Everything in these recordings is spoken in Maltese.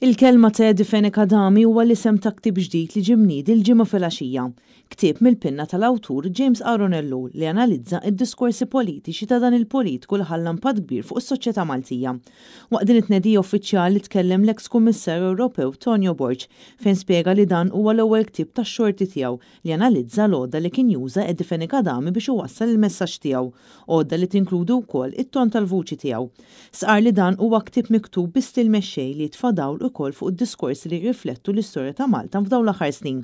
Il-kelma ta' Eddie Fenech Adami huwa l-isem ta' ktieb ġdid li ġie mniedi l-Ġimgħa filgħaxija. Ktieb mill-pinna tal-awtur James Aaron Ellul li analizza d-diskorsi politiċi ta' dan il-politiku li ħalla impatt kbir fuq is-soċjetà Maltija. Waqt din it-tnedija uffiċjali tkellem l-eks Kummissarju Ewropew Tonio Borg fejn spjega li dan huwa l-ewwel ktieb tax-xorti tiegħu li janalizza l-għodda li kien juża Eddie Fenech Adami biex iwassal il-messaġġ tiegħu, għodda li tinkludi wkoll it-ton tal-vuċi tiegħu. Stqarr li dan huwa ktieb miktub bi stil mexxej li jitfa' dawl ukoll fuq id-diskorsi li jirriflettu l-istorja ta' Malta f'dawn l-aħħar snin.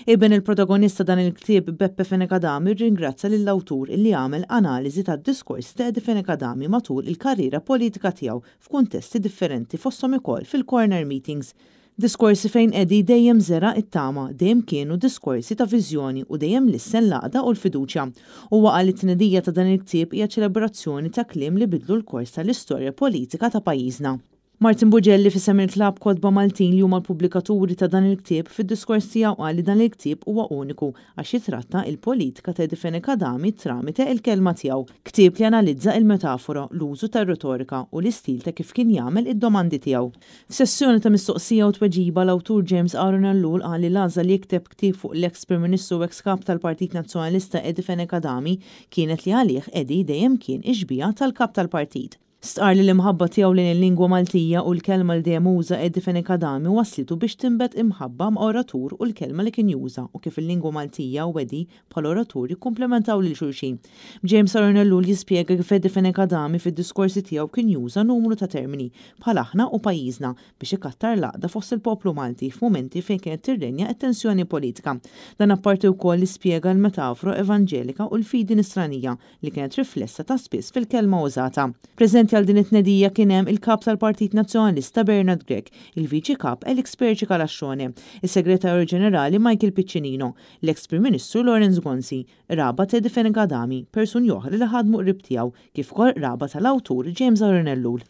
Iben il-protagonist ta' dan il-ktieb, Beppe Fenech Adami rringrazzja lill-awtur li għamel analiżi tad-diskorsi ta' Eddie Fenech Adami matul il-karriera politika tiegħu f'kuntesti differenti fosthom ukoll fil-corner meetings. Diskorsi fejn Eddie dejjem żera' t-tama, dejjem kienu diskorsi ta' viżjoni u dejjem lissen l-għaqda u l-fiduċja. Huwa qal li t-tnedija ta' dan il-ktieb hija ċelebrazzjoni ta' kliem li biddlu l-kors tal-istorja politika ta' pajjiżna. Martin Bugelli f'isem il-Klabb Kotba Maltin li huma l-pubblikaturi ta' dan il-ktieb, fid-diskors tiegħu qal li dan il-ktieb huwa uniku għax jitratta il-politika ta' Eddie Fenech Adami tramite il-kelma tiegħu. Ktieb li janalizza il-metafora, l-użu tar-retorika u l-istil ta' kif kien jagħmel id-domandi tiegħu. F'sessjoni ta' mistoqsija u tweġiba, l-awtur James Aaron Ellul qal li l-għażla li jikteb ktieb fuq l-eks Prim Ministru u eks Kap tal-Partit Nazzjonalista Eddie Fenech Adami kienet li għalih Eddie dejjem kien ix-xbieha tal-Kap tal-Partit. Stqarr li l-imħabba tiegħu lejn il-lingwa Maltija u l-kelma li dejjem uża Eddie Fenech Adami wasslitu biex tinbet imħabba ma' oratur u l-kelma li kien juża u kif il-lingwa Maltija u Eddie bħala oratur jikkumplementaw lil xulxin. B'James Aaron Ellul jispjega kif Eddie Fenech Adami fid-diskorsi tiegħu kien juża numru ta' termini bħal aħna u pajjiżna biex ikattar l-għaqda fost il-poplu Malti f'mumenti fejn kienet tirrenja t-tensjoni politika. Dan apparti wkoll li spjega l-metafora evanġelika u l-fidi nisranija li kienet riflessa ta' spiss fil-kelma użata. Preżenti għal din it-tnedija kien hemm il-Kap tal-Partit Nazzjonalista Bernard Grech, il-Viċi Kap Alex Perci Calascione, is-Segretarju Ġenerali Michael Piccinino, l-eks Prim Ministru Lawrence Gonzi, qraba Teddy Fenech Adami, persuni oħra li ħadmu qrib tiegħu, kif ukoll qraba tal-awtur James Aaron Ellul.